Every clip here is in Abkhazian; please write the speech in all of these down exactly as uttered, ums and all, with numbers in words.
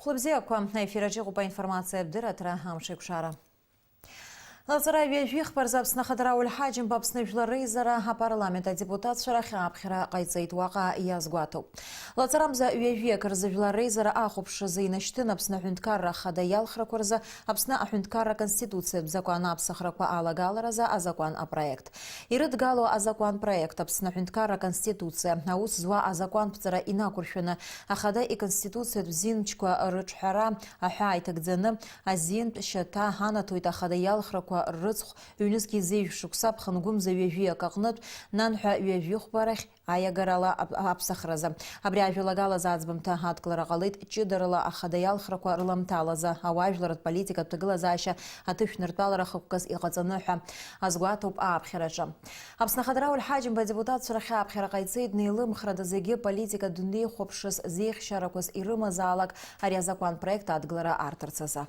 Хәлыбзиақәа, аефир аҿы иҟоуп аинформациатә дырраҭара Амшеикәшара. Лаҵара ҩажәихԥа рзы Аԥсны ахадара Рауль Ҳаџьымба Аԥсны Жәлар Реизара апарламент адепутатцәа рахь ааԥхьара ҟаиҵеит, уаҟа иазгәаҭоуп. Лаҵарамза ҩажәи акы рзы Жәлар Реизара ахәаԥш азы инашьҭын Аԥсны Аҳәынҭқарра Ахада иалхрақәа рзы Аԥсны Аҳәынҭқарра Конституциатә закәан аԥсахрақәа алагаларазы азакәан апроект. Ирыдгало азакәан проект Аԥсны Аҳәынҭқарра Конституциа аус зуа азакәанԥҵара инақәыршәаны, Ахада иконституциатә зинмчқәа рыҿҳәара аҳәаа иҭагӡаны, азинтә шьаҭа анаҭоит Ахада иалхрақәа ррыцхә, ҩнызқь зежә шықәса ԥхынгәымза ҩажәи акы аҟнытә, нанҳәа ҩажәихәба рахь аиагарала ап-, аԥсахразы. Абри ажәалагалазы аӡбамҭа адкылара ҟалеит ҷыдарала Ахада иалхрақәа рыламҭалазы, ауаажәларратә политикатә ҭагылазаашьа аҭышәныртәалара хықәкыс иҟаҵаны ҳәа азгәаҭоуп ааԥхьараҿы. Аԥсны Ахада Рауль Ҳаџьымба адепутатцәа рахь ааԥхьара ҟаиҵеит, неилымхрада зегьы политикатә дунеихәаԥшыс зеихьчарақәас ирымазаалак ари азакәан проект адгылара арҭарц азы.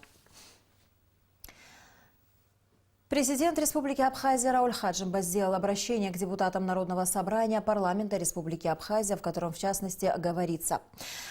Президент Республики Абхазия Рауль Хаджимба сделал обращение к депутатам Народного собрания парламента Республики Абхазия, в котором, в частности, говорится: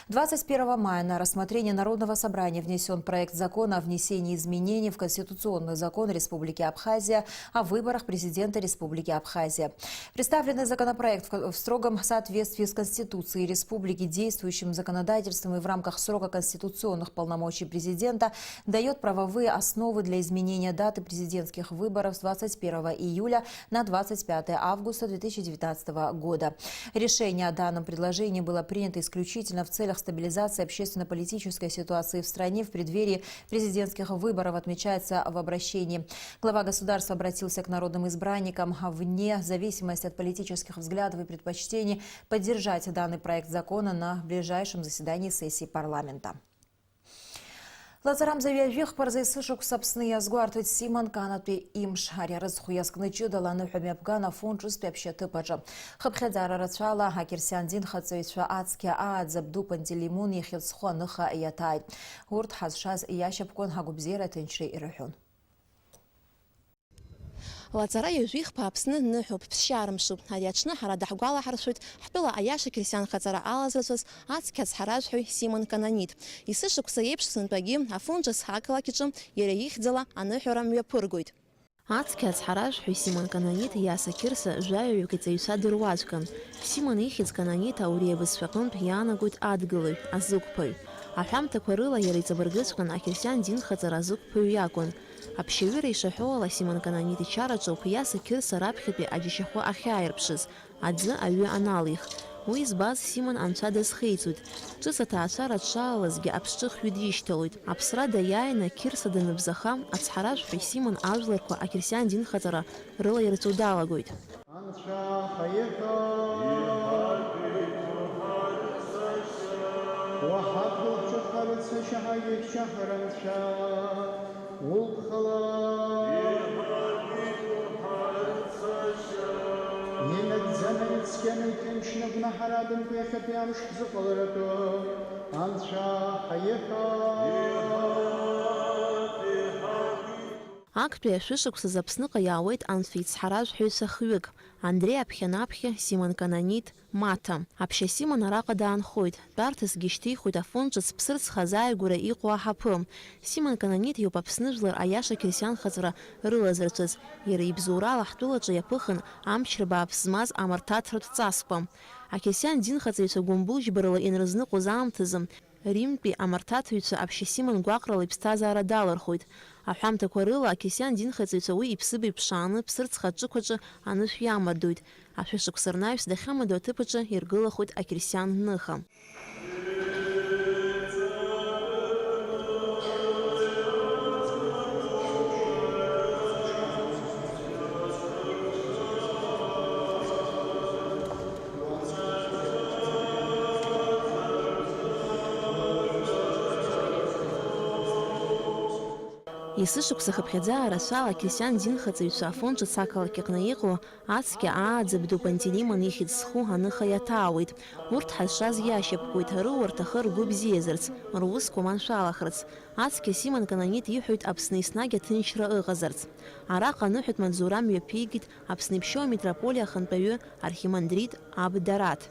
двадцать первого мая на рассмотрение Народного собрания внесен проект закона о внесении изменений в Конституционный закон Республики Абхазия о выборах президента Республики Абхазия. Представленный законопроект в, в строгом соответствии с Конституцией Республики, действующим законодательством и в рамках срока конституционных полномочий президента дает правовые основы для изменения даты президентских выборов с двадцать первого июля на двадцать пятое августа две тысячи девятнадцатого года. Решение о данном предложении было принято исключительно в целях стабилизации общественно-политической ситуации в стране в преддверии президентских выборов, отмечается в обращении. Глава государства обратился к народным избранникам, вне зависимости от политических взглядов и предпочтений, поддержать данный проект закона на ближайшем заседании сессии парламента. Лаҵарамза ҩажәихԥа рзы есышықәса Аԥсны иазгәарҭоит Симон Канатәи имш. Ари арыцхә иазкны ҷыдала аныҳәа мҩаԥган Афон ҿыцтәи аԥшьаҭыԥ аҿы. Хыԥхьаӡара рацәала ақьырсиан динхаҵаҩцәа ацқьа ааӡаб ду Пантелеймон ихьӡ зху аныха иаҭааит. Урҭ ҳазшаз иашьапкуан, ҳагәабзиара аҭынчра ирҳәон. Лаҵара ҩажәихԥа Аԥсны ныҳәоуп, ԥсшьармшуп. Ари аҽны ҳара даҳгәалаҳаршәоит ҳтәыла аиаша қьырсиан хаҵара алазраҵәаз ацқьа ацҳаражәҳәаҩ Симон Кананит. Есышықәса еиԥш сынтәагьы Афон ҿыц ақалақь аҿы иара ихьӡала аныҳәара мҩаԥыргоит. Ацқьа ацҳаражәҳәаҩ Симон Кананит Иаса Қьырса жәаҩаҩык иҵаҩцәа дыруаӡәкын. Симон ихьӡ Кананит ауриа бызшәаҟынтә иаанагоит адгылаҩ, азықәԥаҩ. Аҳәамҭақәа рыла иара иҵабыргыҵәҟьан ақьырсиан динхаҵара азықәԥаҩ иакәын. Аԥшьаҩыра ишаҳәо ала, Симон Кананит ичараҿоуп Иаса Қьырса раԥхьатәи аџьашьахәы ахьааирԥшыз, аӡы аҩы аналих. Уи збаз Симон Анцәа дазхеиҵоит. Ҿыц аҭаацәара дшалалазгьы аԥсҿыхҩы дишьҭалоит. Аԥсра даиааины Қьырса даныбзаха, ацҳаражәҳәаҩ Симон ажәларқәа ақьырсиан динхаҵара рылаирҵо далагоит. Анцәа ҳаиҳәа! Уаҳа дгьыл ҿыхарыцашьа ҳагьежьчаҳар Анцәа, улԥхала! Инагӡаны, ицқьаны, иҭынчны, гәнаҳарадымкәа иахьатәи амш ҳзыҟаларатәы Анцәа ҳаиҳәа! Актәи ашәышықәсазы Аԥсныҟа иаауеит анцәа ицҳаражәҳәаҩцәа хҩык, Андреи Аԥхьанаԥхьа, Симон Кананит, Маҭа. Аԥшьа Симон араҟа даанхоит, тәарҭасгьы шьҭихуеит Афон ҿыц ԥсырӡха азааигәара иҟоу аҳаԥы. Симон Кананит иоуп Аԥсны жәлар аиаша қьырсианхаҵара рылазырҵәаз. Иара ибзоурала ҳтәылаҿы иаԥыхын амчра бааԥс змаз амарҭаҭратә ҵасқәа. Ақьырсиан динхаҵаҩцәа гәымбылџьбарала ианрызныҟәоз аамҭазы, Римтәи амарҭаҭҩцәа аԥшьа Симон гәаҟрала иԥсҭазаара далырхуеит. Аҳәамҭақәа рыла, ақьырсиан динхаҵаҩцәа уи иԥсыбаҩ ԥшааны ԥсырӡха аҿықәаҿы анышә иамардоит. Ашәышықәса рнаҩс дахьамадоу аҭыԥ аҿы иргылахоит ақьырсиан ныха. Есышықәса хыԥхьаӡа арацәала ақьырсиан динхаҵаҩцәа Афон ҿыц ақалақь аҟны иҟоу ацқьа ааӡаб ду Пантелеймон ихьӡ зху аныха иаҭаауеит. Урҭ ҳазшаз иашьапкуеит, рыуа рҭахы ргәы бзиазарц, русқәа маншәалахарц. Ацқьа Симон Кананит иҳәоит Аԥсны еснагь аҭынчра ыҟазарц. Араҟа аныҳәатә маҵзура мҩаԥигеит Аԥсны иԥшьоу амитрополиа ахантәаҩы архимандрит аб Дараҭ.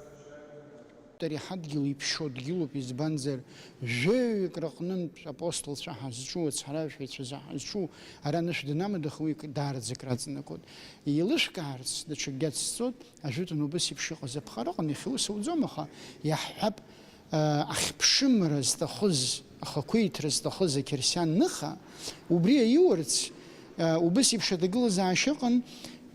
Ари ҳадгьыл иԥшьоу дгьылуп, избанзар, жәаҩык рыҟнынтә апостолцәа ҳазҿу, ацҳаражәҳәаҩцәа ҳазҿу, ара анышә данамадах, уи даараӡа акраҵанакуеит. Еилышәкаарц даҽакгьы ацсҵоит, ажәытәан убас еиԥш иҟаз аԥҟара ыҟан, иахьа ус ауӡом, аха иаҳҳәап, ахьԥшымра зҭахыз, ахақәиҭра зҭахыз ақьырсиан ныха, убри аиурц, убыс еиԥш аҭагылазаашьа ыҟан,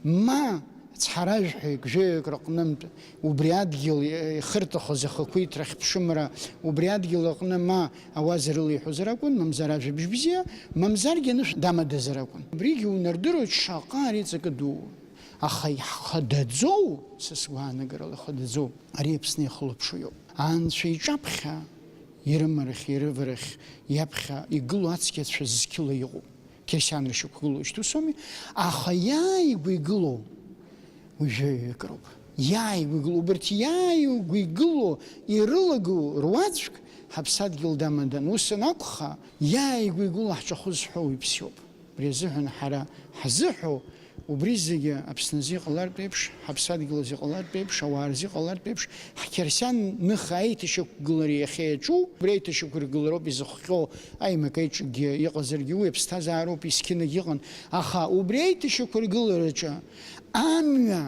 ма цҳаражәҳәаҩык, жәаҩык рыҟнынтә убри адгьыл ихырҭахоз ахақәиҭра, ахьԥшымра, убри адгьыл аҟны ма ауаза рылеиҳәозар акәын, мамзар ажәабжь бзиа, мамзаргьы анышә дамадазар акәын. Убригьы унардыруеит шаҟа ари ҵакы дуу. Аха ихадаӡоу, са сгәаанагарала ихадаӡоу, ари Аԥсны иахылаԥшуа иоуп. Анцәа иҿаԥхьа, ирымарахь, ирыварахь, иаԥхьа игылоу ацқьацәа зқьыла иҟоуп. Қьырсианра шьақәгылоу шьҭа усоуми, аха иааигәа игылоу уи жәаҩык роуп. Иааигәа игылоу, убарҭ иааигәа игылоу, ирылагылоу руаӡәк ҳаԥсадгьыл дамадан. Ус анакәха, иааигәа игылоу ҳҿахәы зҳәо уи бзиоуп. Убри азыҳәан ҳара ҳзыҳәоу убри зегьы Аԥсназы иҟалартә еиԥш, ҳаԥсадгьыл азы иҟалартә еиԥш, ауаа рзы иҟалартә еиԥш, ҳқьырсиан ныха аиҭашьақәгылара иахьа иаҿу, убри аиҭашьақәыргылароуп изыхҟьо аимак-аиҿакгьы иҟазаргьы, уи аԥсҭазаароуп, есқьынагь иҟан, аха убри аиҭашьақәыргылараҿы амҩа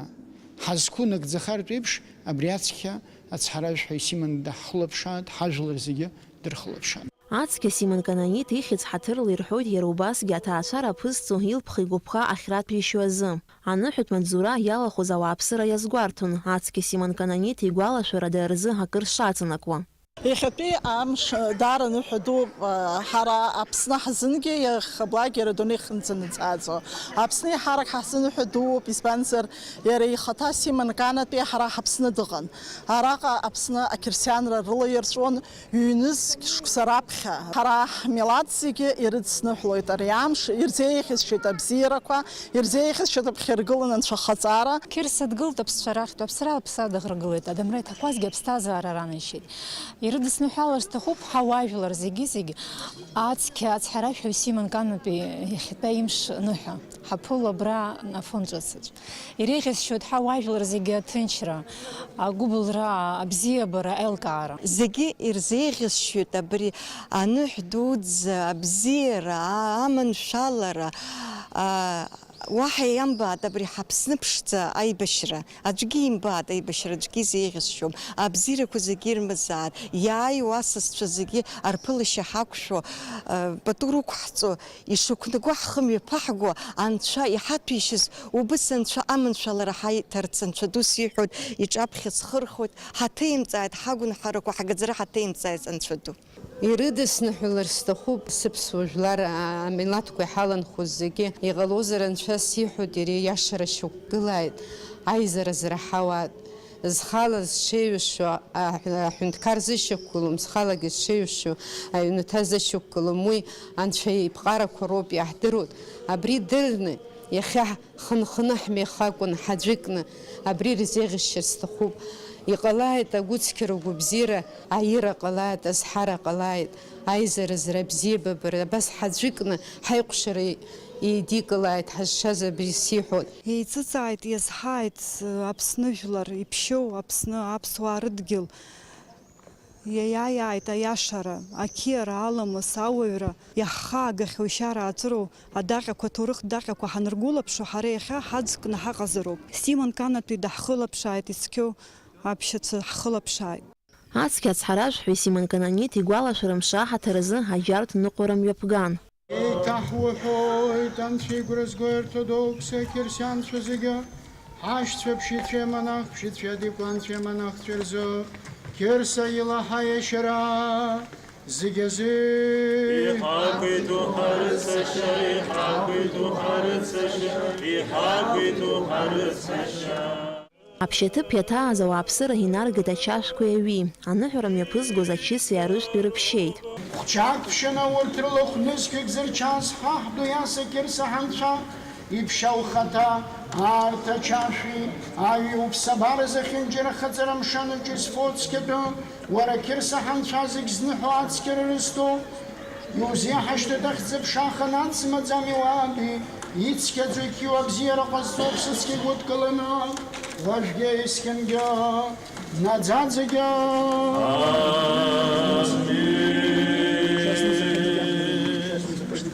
ҳазқәу нагӡахартә еиԥш, абри ацқьа ацҳаражәҳәаҩ Симон даҳхылаԥшааит, ҳажәлар зегьы дырхылаԥшааит. Ацқьа Симон Кананиҭ ихьӡ ҳаҭырла ирҳәоит иара убасгьы аҭаацәара аԥызҵо илԥха-игәыԥха ахьратәишьо азы. Аныҳәатә маҵзура иалахәыз ауааԥсыра иазгәарҭон, ацқьа Симон Кананиҭ игәалашәарада рзы акыр шаҵанакуа. Иахьатәи амш даара ныҳәа дууп, ҳара Аԥсны ҳзынгьы иахьаблагьы ара адунеи хынӡанаӡааӡо. Аԥсны еиҳарак ҳзы ныҳәа дууп, избанзар, иара ихаҭа Симон Канатәи ҳара ҳаԥсны дыҟан. Араҟа Аԥсны ақьырсианра рылаирҵәон, ҩнызқь шықәса раԥхьа ҳара ҳмилаҭ зегьы ирыдысныҳәлоит ари амш, ирзеиӷьасшьоит абзиарақәа, ирзеиӷьасшьоит аԥхьаргылан анцәахаҵара. Қьырса дгылт аԥсцәа рахьтә, аԥсра аԥса дыӷрагылеит, адамра иҭақәазгьы аԥсҭазаара ранашьеит. Ирыдысныҳәалар сҭахуп ҳауаажәлар зегьы-зегь ацқьа ацҳаражәҳәаҩ Симон Канатәи иахьатәи имш ныҳәа. Ҳаԥыл абра Афон ҿыцаҿ. Иреиӷьасшьоит ҳауаажәлар зегьы аҭынчра, агәыбылра, абзиабара, аилкаара. Зегьы ирзеиӷьасшьоит абри аныҳә дуӡӡа, абзиара, а-, аманшәалара, а, уаҳа иамбааит абри ҳаԥсны ԥшӡа аибашьра. Аӡәгьы имбааит аибашьра, аӡәгьы изеиӷьасшьом. Абзиарақәа зегьы ирмазааит. Иааиуа асасцәа зегьы арԥылашьа ҳақәшәо, а, пату рықәҳҵо, ишықәнаго ҳхы мҩаԥаҳго, Анцәа иҳаҭәеишьаз, убыс Анцәа аманшәалара ҳаиҭарц Анцәа дус иҳәоит, иҿаԥхьа схырхуеит, ҳаҭеимҵааит, ҳагәынҳарақәа, ҳгаӡара ҳаҭеимҵааит, Анцәа ду. Ирыдысныҳәалар сҭахуп сыԥсуа жәлар, а-, амилаҭқәа иҳаланхоз зегьы. Иҟалозар, Анцәа сиҳәоит, иара ииашара шьақәгылааит, аизара зраҳауааит. Зхала зҽеиҩышо аҳ-, аҳәынҭқар зышьақәгылом, зхалагьы зҽеиҩышо аҩнаҭа зышьақәгылом. Уи Анцәа иԥҟарақәа роуп, иаҳдыруеит. Абри дырны, иахьа ҳхынхыны ҳмеихакәан, ҳаӡәыкны, абри ирзеиӷьасшьар сҭахуп. Иҟалааит агәыцқьара, агәабзиара, аира ҟалааит, азҳара ҟалааит, аизаразра, абзиабабара, абас ҳаӡәыкны ҳаиҟәшара еидикылааит, ҳазшаз абри сиҳәоит. Еиҵыҵааит, иазҳааит, Аԥсны жәлар, иԥшьоу Аԥсны, аԥсуаа рыдгьыл. Иаиааит аиашара, ақьиара, аламыс, ауаҩра, иаҳхаагахьоу ишьара ааҵыроу адаҟьақәа, аҭоурыхтә даҟьақәа ҳаныргәылаԥшо, ҳара иахьа ҳаӡкны ҳаҟазароуп. Симон Канатәи даҳхылаԥшааит, ицқьоу аԥшьацәа ҳхылаԥшааит. Ацқьа ацҳаражәҳәаҩ Симон Кананиҭ игәалашәара мшаҳаҭыр азы аџьар дныҟәара мҩаԥган. Еиҭаҳуҳәоит, анцәа игәра згои аортодокс ақьырсианцәа зегьы, ҳашьцәа ԥшьацәеи амонах ԥшьацәеи адикәанцәеи амонахцәеи рзы, Қьырса илаҳа иашьара зегь азы. Иҳақәиҭу ҳарыцашьа, иҳақәиҭу ҳарыцашьа, иҳақәиҭу ҳарыцашьа. Аԥшьаҭыԥ иаҭааз ауааԥсыра инаргеит ачашәқәеи аҩи, аныҳәара мҩаԥызгоз ачыси арыжәтәи рыԥшьеит. Хәҷаԥшьына урҭ рыла хә-нызқьҩык зырчаз ҳаҳ ду Иаса Қьырса ҳанцәа иԥшьа лхаҭа, арҭ ачашәи аҩи уԥсабара зехьынџьара хаҵара мшын аҿы изфо цқьатәы, уара Қьырса ҳанцәа зегь зныҳәо ацқьара рызҭо, иузеиҳашьҭит ахьӡ-аԥша ханатә змаӡами уааби? Ицқьаӡоу иқьиоу абзиара ҟазҵо аԥсыцқьа игәыдкыланы, уажәгьы есқьынгьы наӡаӡагьы.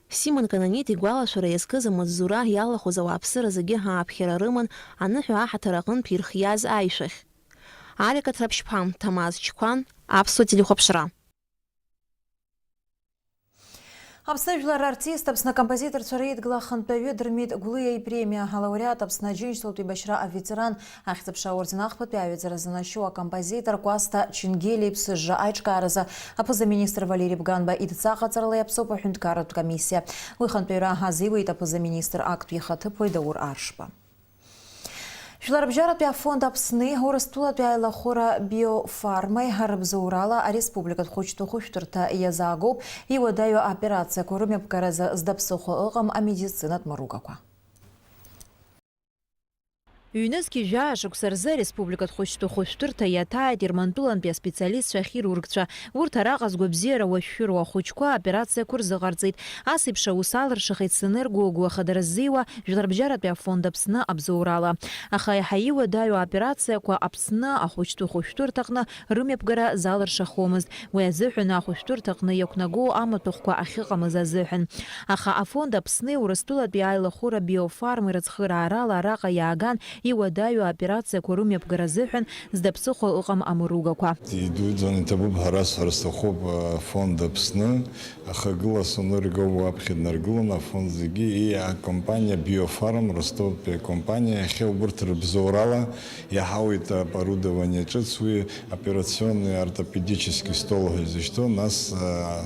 Симон Кананит игәалашәара иазкыз амаҵзура иалахәыз ауааԥсыра зегьы ааԥхьара рыман аныҳәа аҳаҭыр аҟынтә ирхиаз аишәахь. Алика Ҭраԥшьԥҳа, Ҭамаз Чқәан, Аԥсуа телехәаԥшра. Аԥсны жәлар артист, Аԥсны акомпозиторцәа реидгыла ахантәаҩы Дырмит Гәлиа ипремиа алауреат, Аԥсны Аџьынџьтәылатә еибашьра аветеран, Ахьӡ-аԥша аорден ахԥатәи аҩаӡара занашьоу акомпозитор Кәасҭа Ченгелиа иԥсыжра аиҿкааразы аԥыза-министр Валери Бганба идҵа ҟаҵарала иаԥсоуп аҳәынҭқарратә комиссиа. Уи хантәаҩра азиуеит аԥыза-министр актәи ихаҭыԥуаҩ Даур Аршба. Жәларбжьаратәи афонд Аԥсни Урыстәылатәи аилахәыра Биофармеи рыбзоурала ареспубликатә хәыҷтәы хәышәтәырҭа иазаагоуп иуадаҩу аоперациақәа рымҩаԥгаразы зда ԥсыхәа ыҟам амедицинатә мыругақәа. Ҩнызқь жәаа шықәса рзы ареспубликатә хәыҷтәы хәышәтәырҭа иаҭааит Ермантәылантәи аспециалистцәа ахирургцәа. Урҭ араҟа згәабзиара уашәшәыруа ахәыҷқәа аоперациақәа рзыҟарҵеит. Ас еиԥш аус алыршахеит саныргәыгәуа хадара ззиуа Жәларбжьаратәи афонд Аԥсны абзоурала. Аха иаҳа иуадаҩу аоперациақәа Аԥсны ахәыҷтәы хәышәтәырҭаҟны рымҩаԥгара залыршахомызт. Уи азыҳәан ахәышәтәырҭаҟны иақәнагоу амаҭәахәқәа ахьыҟамыз азыҳәан. Аха афонд Аԥсни Урыстәылатәи аилахәыра Биофарм ирыцхыраарала араҟа иааган иуадаҩу аоперациақәа рымҩаԥгара азыҳәан зда ԥсыхәа ыҟам амыругақәа. Идуӡӡаны иҭабуп ҳәа расҳәар сҭахуп, афонд Аԥсны ахагыла саныргауа уаԥхьа днаргыланы афонд зегьы, и акомпаниа Биофарм, Ростовтәи акомпаниа, иахьа убырҭ рыбзоурала иаҳауеит оборудование ҿыц, уи операционный ортопедический стол ҳәа изышьҭоу, нас, а,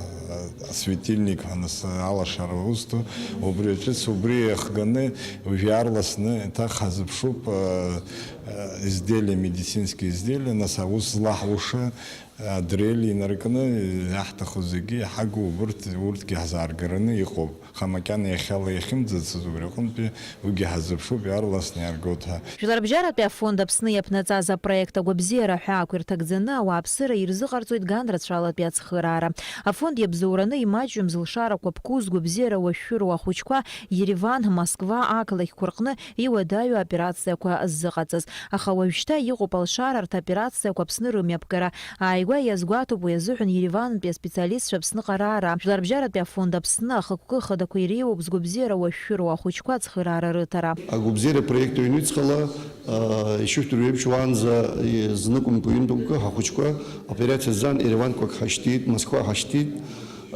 а, светильник ҳәа нас алашара узҭо, убри аҿыц, убри иахганы уажә иаарласны еиҭах ҳазыԥшуп, а, а, изделия, медицинские изделия, нас аус злаҳуша, а, адрели инаркны, иаҳҭаху зегьы иҳагу убырҭ, урҭгьы ҳзааргараны иҟоуп. Аха макьана иахьала иахьымӡацыз убри аҟынтәи уигьы ҳазыԥшуп, иаарласны иааргоит ҳәа. Жәларбжьаратәи афонд Аԥсны иаԥнаҵаз апроект агәабзиара аҳәаақәа ирҭагӡаны ауааԥсыра ирзыҟарҵоит ган рацәалатәи ацхыраара. Афонд иабзоураны имаҷҩым зылшарақәа ԥку згәабзиара уашәшәыроу ахәыҷқәа Ереван, Москва ақалақьқәа рҟны иуадаҩу аоперациақәа ззыҟаҵаз. Аха уажәшьҭа иҟоуп алшарарҭа аоперациақәа Аԥсны рымҩаԥгара. Ааигәа иазгәаҭоуп уи азыҳәан Еревантәи аспециалистцәа Аԥсныҟа раара. Жәларбжьаратәи афонд Аԥсны ахықәкы хадақәа иреиуоуп згәабзиара уашәшәыроу ахәыҷқәа ацхыраара рыҭара. Агәабзиара проект аҩныҵҟала, а, ишәышәдыру еиԥш, уаанӡа, е, зныкымкәа-ҩынтәымкәа ҳахәыҷқәа операциа ззан Ереванқәак ҳашьҭит, Москва ҳашьҭит.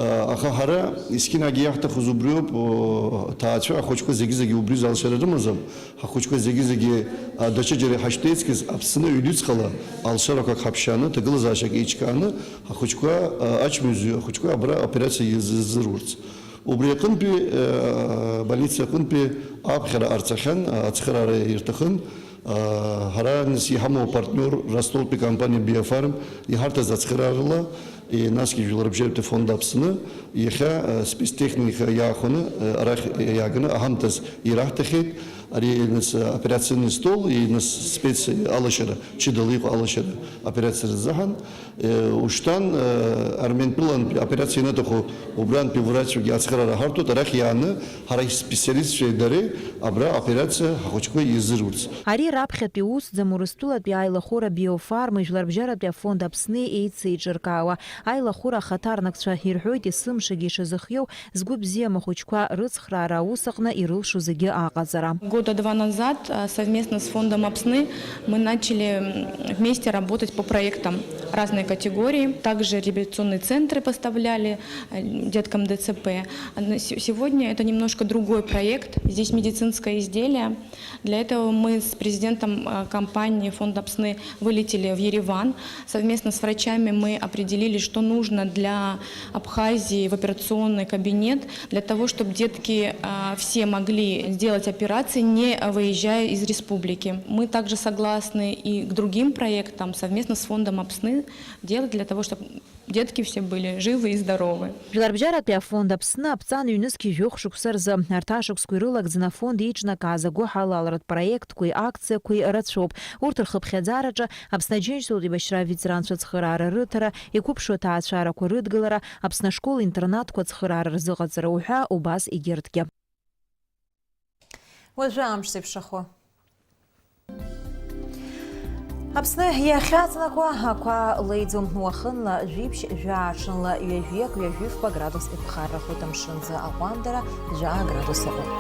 А, аха ҳара, есқьынагьы иаҳҭахыз убриоуп, о, ҭаацәа ахәыҷқәа зегьы-зегьы убри залшара рымазар, ҳахәыҷқәа зегьы-зегьы, а, даҽаџьара иҳашьҭеиҵгьыз Аԥсны ҩнуҵҟала алшарақәак ҳаԥшьааны, ҭагылазаашьак еиҿкааны, ҳахәыҷқәа, а, ачмазаҩ ахәыҷқәа абра аоперациа иазырурц. Убри аҟынтәи, а, больница аҟынтәи аԥхьара ҟарҵахьан, а, ацхыраара ирҭахын, а, ҳара нас иҳамоу апартниор Ростовтәи компаниа Биофарм иҳарҭаз ацхыраарала, и, насгьы Жәларбжьаратәи фонд Аԥсны, иахьа, а, спецтехника иаахәаны, а, арахь иааганы аҳамҭаз ираҳҭахьеит. Ари нас операционный стол, и нас спец алашара, ҷыдала иҟоу алашара операциа рзыҳәан, э, ушьҭан, э, Арментәылантәи операциа ианаҭаху убрантәи врачгьы ацхыраара ҳарҭоит, арахь иааны ҳара ҳспециалистцәеи дареи абра операциа ҳахәыҷқәа изырурц. Ари раԥхьатәи усӡам Урыстәылатәи аилахәыра Биофарм, Жәларбжьаратәи афонд Аԥсни еицеиҿыркаауа. Аилахәыра ахаҭарнакцәа ирҳәоит есымшагьы ишазыхиоу згәы бзиам ахәыҷқәа рыцхраара аус аҟны ирылшо зегьы аҟаҵара. Года два назад, а, совместно с фондом Апсны мы начали, м, вместе работать по проектам разной категории. Также реабилитационные центры поставляли, э, деткам Д Ц П. А на се-, сегодня это немножко другой проект. Здесь медицинское изделие. Для этого мы с президентом, э, компании фонда Апсны вылетели в Ереван. Совместно с врачами мы определили, что нужно для Абхазии в операционный кабинет, для того, чтобы детки, э, все могли сделать операции, не выезжая из республики. Мы также согласны и к другим проектам совместно с фондом Апсны делать для того, чтобы детки все были живы и здоровы. Жәларбжьаратәи афонд Аԥсны аԥҵан ҩнызқь жәохә шықәса рзы, арҭ ашықәсқәа ирылагӡаны афонд еиҿнакааз агәыҳалалратә проектқәеи акциақәеи рацәоуп. Урҭ рхыԥхьаӡараҿы Аԥсны Аџьынџьтәылатә еибашьра аветеранцәа ацхыраара рыҭара, иқәыԥшуа ҭаацәарақәа рыдгылара, Аԥсны ашкол-интернатқәа ацхыраара рзыҟаҵара уҳәа убас егьырҭгьы. Уажәы амш зеиԥшрахо. Аԥсны иахьаҵнакуа ақәа леиӡом, уахынла жәиԥшь, жәаа ҽынла ҩажәиак, ҩажәи фба градус иԥхаррахоит, амшынӡы аҟәандара жәаа градус ыҟоуп.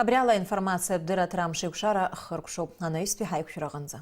Абри ала аинформациатә дырраҭара амшеикәшара хыркәшоуп. Анаҩстәи ҳаиқәшәараҟынӡа.